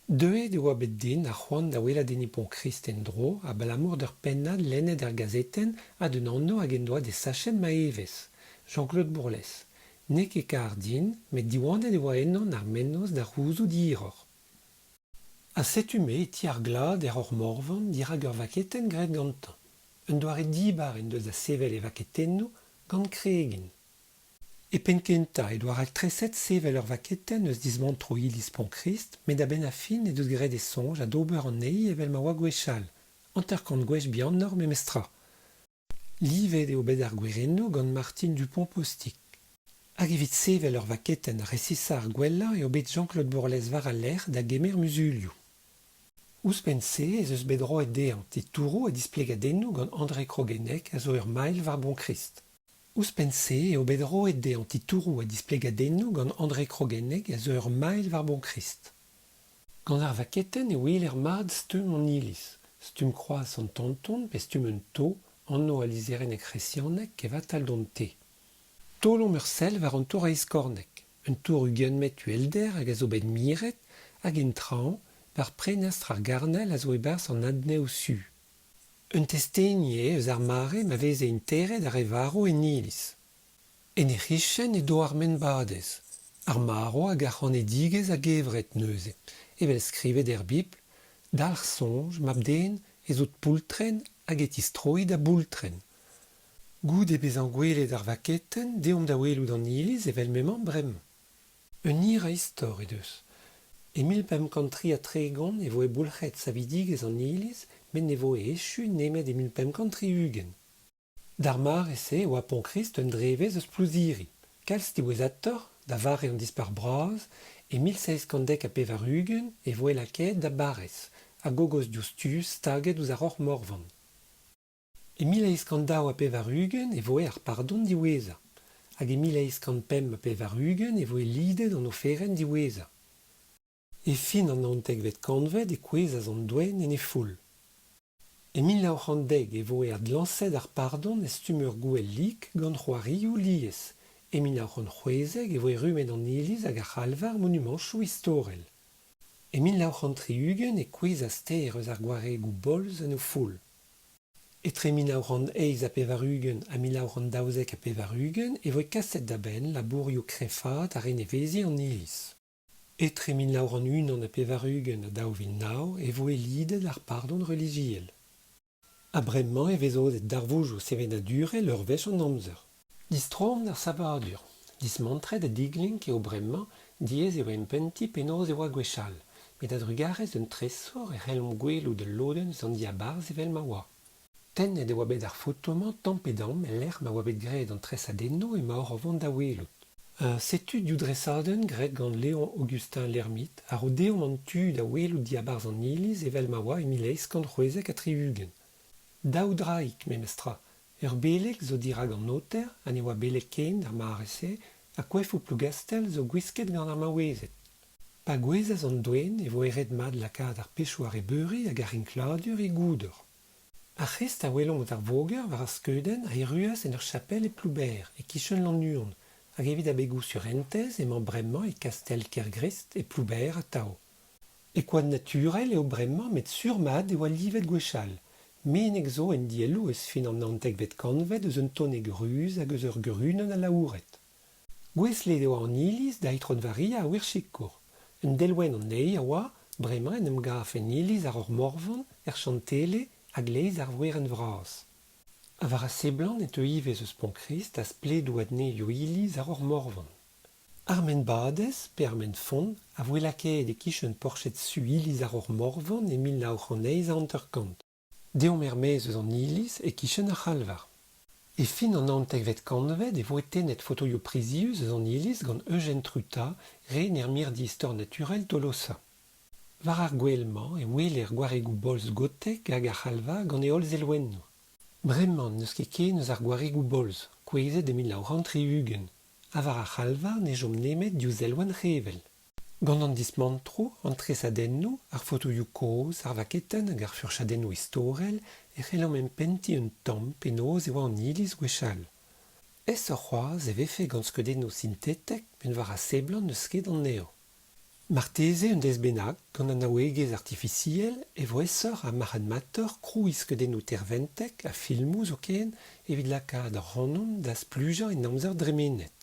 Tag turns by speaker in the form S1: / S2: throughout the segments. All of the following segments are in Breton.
S1: Deuet e oa bet din ar c'hoant da weladenniñ Pont-Krist en-dro abalamour d'ur pennad lennet er gazetenn ha d'un anv hag en doa desachet ma evezh, Jean-Claude Bourlès. N'eo ket kar din, met diwanet e oa ennon ar mennozh da c'houzout hiroc'h. Ha setu-me e ti ar glad er Roc'h-Morvan dirak ur vaketenn graet gantañ. Un doare dibar en deus da sevel e vaketennoù gant kregin. E penn-kentañ he doa raktreset sevel ur vaketenn eus dismantroù iliz Pont-Krist met a-benn ar fin he deus graet e soñj adober anezhi evel ma oa gwechall, 50 gwech bihanoc'h memestra. Livet eo bet ar gwerennoù gant Martine Dupont-Postic. Hag evit sevel ur vaketenn ar resisañ ar gwellañ eo bet Jean-Claude Bourlès war al lec'h da gemer muzulioù. Ouzhpenn-se ez eus bet roet dezhañ titouroù ha displegadennoù gant André Croguennec a zo ur mailh war Pont-Krist. Ouzhpenn-se eo bet roet dezhañ titouroù ha displegadennoù gant André Croguennec a zo ur mailh war Pont-Krist. Gant ar vaketenn e weler mat stumm an iliz, stumm kroaz Sant-Anton pe stumm un to, anv al lizherenneg c'hresianek kevatal d'an T. Taolomp ur sell war an tour eizhkornek, un tour 20 metr uhelder hag a zo bet miret, hag en traoñ, war prenestr ar garnel a zo e-barzh an adnev su. Un testeni eo eus ar mare ma veze interet ar re varv en iliz. En he c'hichen edo ar maen-badez, ar marv hag ar c'hanedigezh a-gevret neuze, evel skrivet er Bibl, Dalc'h soñj, mab-den, ez out poultrenn hag e tistroi da boultrenn. Goude bezañ gwelet ar vaketenn, deomp da welout an iliz evel m'emañ bremañ. Un hir a istor he deus. E 1533 e voe boulc'het savidigezh an iliz met ne voe echu nemet e 1560. D'ar mare-se e oa Pont-Krist un drevez eus Plouziri. Kalz diwezhatoc'h, da vare an Dispac'h Bras, e 1790 e voe lakaet da barrez, hag hogos diouzhtu staget ouzh ar Roc'h-Morvan. E 1882 e voe ar pardon diwezhañ hag e 1885 e voe lidet an oferenn diwezhañ. E fin an naontekvet kantved e kouezhas an doenn en he foull. E 1910 e voe adlañset ar pardon e stumm ur gouel lik gant c'hoarioù lies. E 1916 e voe rummet an iliz hag ar c'halvar monumantoù istorel. E 1960 e kouezhas teir eus ar gwaregoù bolz en o foull. Etre 1988 ha 1992 e voe kaset da benn labourioù kreñvaat ha reneveziñ an iliz. Etre 1981 ha 2009 e voe lidet ar pardon relijiel. Ha bremañ e vez aozet darvoudoù sevenadurel ur wech an amzer. Distroomp d'ar savadur. Dismantret ha diglink eo bremañ, diaes eo empentiñ penaos e oa gwechall. Met a-drugarez d'un tresor e c'hellomp gwelout ul lodenn eus an diabarzh evel ma oa. Tennet e oa bet ar foto-mañ tamm-pe-damm el lec'h ma oa bet graet an tresadennoù emaoc'h o vont da welout. Setu div dresadenn graet gant Léon Augustin Lhermitte a ro deomp an tu da welout diabarzh an iliz evel ma oa e 1876. Daou draig memestra, ur beleg zo dirak an aoter ha ne oa beleg ken d'ar mare-se ha koefoù Plougastell zo gwisket gant ar maouezed. Pa gouezhas an doenn e voe ret-mat lakaat ar pechoù arrebeuri hag ar rinkladur e goudor. Ar C'hrist a welomp ouzh ar voger war ar skeudenn a erruas en ur chapel e Ploubêr, e-kichen Lannuon, hag evit abegoù surentez emañ bremañ e kastell Kergrist e Ploubêr atav. E koad naturel eo bremañ met sur-mat e oa livet gwechall. Meneg zo en dielloù eus fin an naontekvet kantved eus un toneg ruz hag eus ur gurunenn alaouret. Gouestlet e oa an iliz da Itron-Varia a Wir-Sikour. Un delwenn anezhi a oa, bremañ en em gav en iliz ar Roc'h-Morvan, er Chantele, a-gleiz ar werenn vras. Ha war a seblant e teu ivez eus Pont-Krist ha spledoù adnevioù iliz ar Roc'h-Morvan. Ar maen-badez, pe ar maen-font, a voe lakaet e-kichen porched su iliz ar Roc'h-Morvan e 1958. Deomp er-maez eus an iliz e-kichen ar c'halvar. E fin an naontekvet kantved e voe tennet fotoioù prizius eus an iliz gant Eugène Trutat, rener mirdi istor naturel Tolosa. War ar gwel-mañ e weler gwaregoù-bolz gotek hag ar c'halvar gant e holl zelwennoù. Bremañ n'eus ket ken eus ar gwaregoù-bolz, kouezhet e 1960, ha war ar c'halvar ne chom nemet div zelwenn c'hevell. Gant an dismantroù, an tresadennoù, ar fotoioù kozh, ar vaketenn hag ar furchadennoù istorel e c'hellomp empentiñ un tamm penaos e oa an iliz gwechall. Aesoc'h c'hoazh e vefe gant skeudennoù sintetek met war a seblant n'eus ket anezho. Marteze un deiz bennak, gant an naouegezh artifisiel, e vo aesoc'h ha marc'hadmatoc'h krouiñ skeudennoù terventek ha filmoù zoken evit lakaat ac'hanomp da splujañ en amzer dremenet.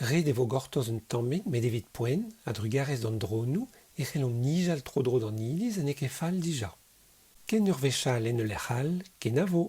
S1: Ret e vo gortoz un tammig met evit poent, a-drugarez d'an dronoù, e c'hellomp nijal tro-dro d'an iliz ha n'eo ket fall dija. Ken ur wech all en ul lec'h all, kenavo!